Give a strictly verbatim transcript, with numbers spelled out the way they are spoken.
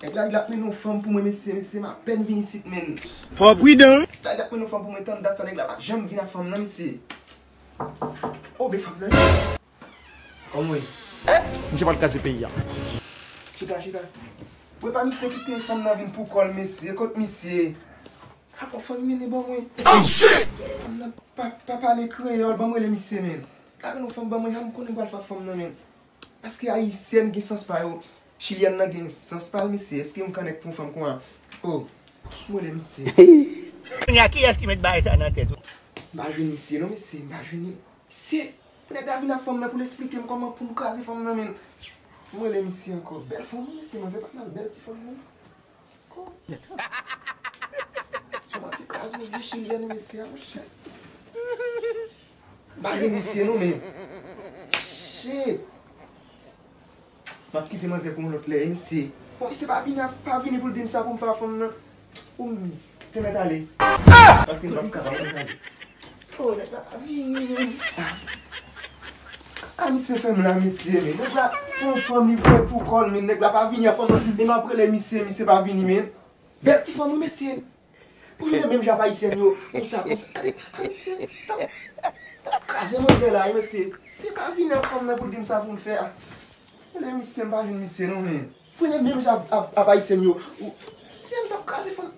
Nèg la, nèg la ap mennen yon fanm pou mwen, mesye, mesye, m apèn vin isit, menn. Fò w pridan. Nèg la, nèg la ap mennen yon fanm pou mwen, tann dat sa, nèg la pa janm vin ak fanm nan, mesye. O, men fanm nan. Kòman w ye? Misye pral kraze peyi a. Chita, chita. Mwen pa misye kite fanm nan vin pou kò l, mesye. Kot misye? Apa fanm mennen ban mwen. Oh, shit! Fanm nan pa, pa pale kreyòl, ban mwen rele misye, menn. Lage yon fanm ban mwen, ha, m konnen m pral fè fanm nan, menn. Paske ayisyèn gen sans pa yo. Chilyèn nan gen sans pa l, mesye. Èske yon kannèk pou yon fanm konsa? Oh, mwen rele misye. Kounye a, kiyès ki met bagay sa nan tèt ou? M pa jwenn misye, non, mesye. M pa jwenn li. Mesye, pou nèg la vin ak fanm nan, pou l esplike m kòman pou m kraze fanm nan, menn. Mwen rele misye ankò. Bèl fanm, wi, mesye, manzè pa mal, bèl ti fanm, wi. Jan m ap kraze yon vye chilyèn, mesye, a, monchè. M pa gen misye, non, men. Shit. M ap kite manzè pou yon lòt lè, mesye. Bon, misye pa vini, pa vini pou l di m sa pou m fè fanm nan. Ou m te mèt ale. Paske m p ap kapab mèt ale. Oh, nèg la pa vini, menn. Ah, misye fè m la, mesye, men. Nèg la, yon fanm li voye pou kò l, men nèg la pa vini a fanm nan. Men m ap rele misye, misye pa vini, men. Bèl ti fanm, wi, mesye. Pou jounen menm jan ap ayisyèn yo, konsa, konsa. Ayisyèn, t ap, t ap kraze manzè la, wi, mesye. Se pa vini a fanm nan pou l di m sa pou m fè a. Rele misye, m pa jwenn misye, non, men. Premye menm jan ap, ap, ap ayisyèn yo. Ou, si m t ap kraze fanm,